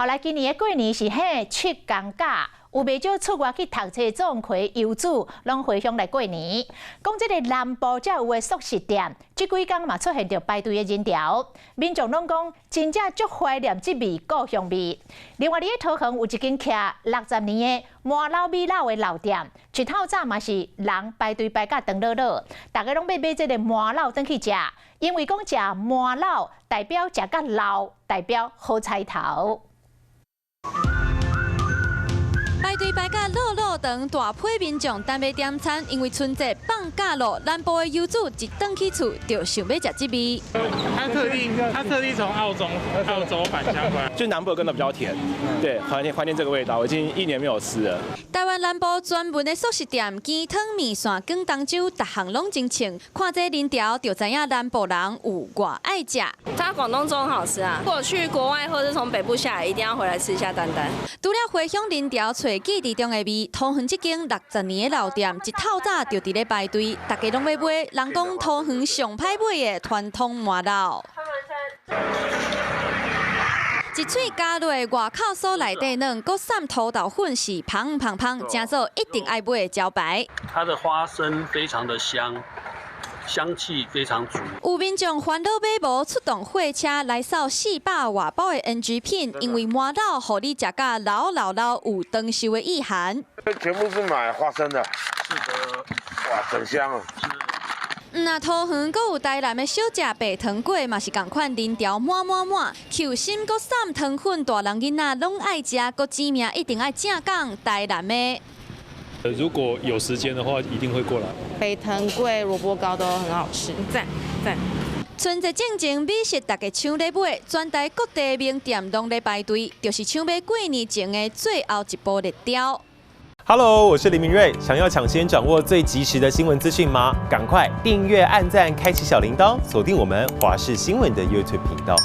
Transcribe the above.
來今年的過年是彼七工假，有袂少出外去讀冊創科遊子，攏回鄉來過年。講這个南部才有的速食店，這幾工嘛出現著排隊的人潮，民眾攏講真正足懷念這味故鄉味。另外，佇咧桃園有一間徛60年的麻荖米滷的老店，一透早嘛是人排隊排甲長落落，大家攏欲買這个麻荖轉去食，因為講食麻荖代表食甲老，代表好彩頭。排隊排甲落落長，大批民眾等欲點餐，因為春節放假咯，南部的遊子一轉去厝就想欲食這味。他特地從澳洲返鄉回來，就南部跟的比較甜，對，懷念懷念這個味道，我已經一年沒有吃了。台灣南部專門的速食店，雞湯麵線、廣東粥，逐項攏真衝。看這人潮就知影南部人有偌愛食。它廣東粥很好吃啊！如果去國外或者從北部下來，一定要回來吃一下丹丹。除了回鄉人潮揣記憶中的味，桃園這間60年的老店，一透早就佇咧排隊，大家攏欲買。人講桃園上歹買的傳統麻荖。一喙咬落，外口酥內底軟，閣捎土豆粉是芳芳芳，成做一定愛買的招牌。它的花生非常的香，香氣非常足。有民眾煩惱買無，出動貨車來掃400外包的 NG 品，因為麻荖予你食甲老老老有長壽的意涵。全部是買花生的。是的。哇，真香啊！若桃園閣有台南的小食白糖粿，嘛是仝款人潮滿滿滿，Q 心閣捎糖粉，大人囡仔攏愛食，閣指名一定愛正港台南的。如果有時間的話，一定會過來。白糖粿、蘿蔔糕都很好吃，讚讚。春節進前，美食大家搶咧買，全台各地名店攏咧排隊，就是搶欲過年前的最後一波熱潮。 Hello，我是林明瑞。想要搶先掌握最及時的新聞資訊嗎？趕快訂閱、按讚、開啟小鈴鐺，鎖定我們華視新聞的 YouTube 頻道。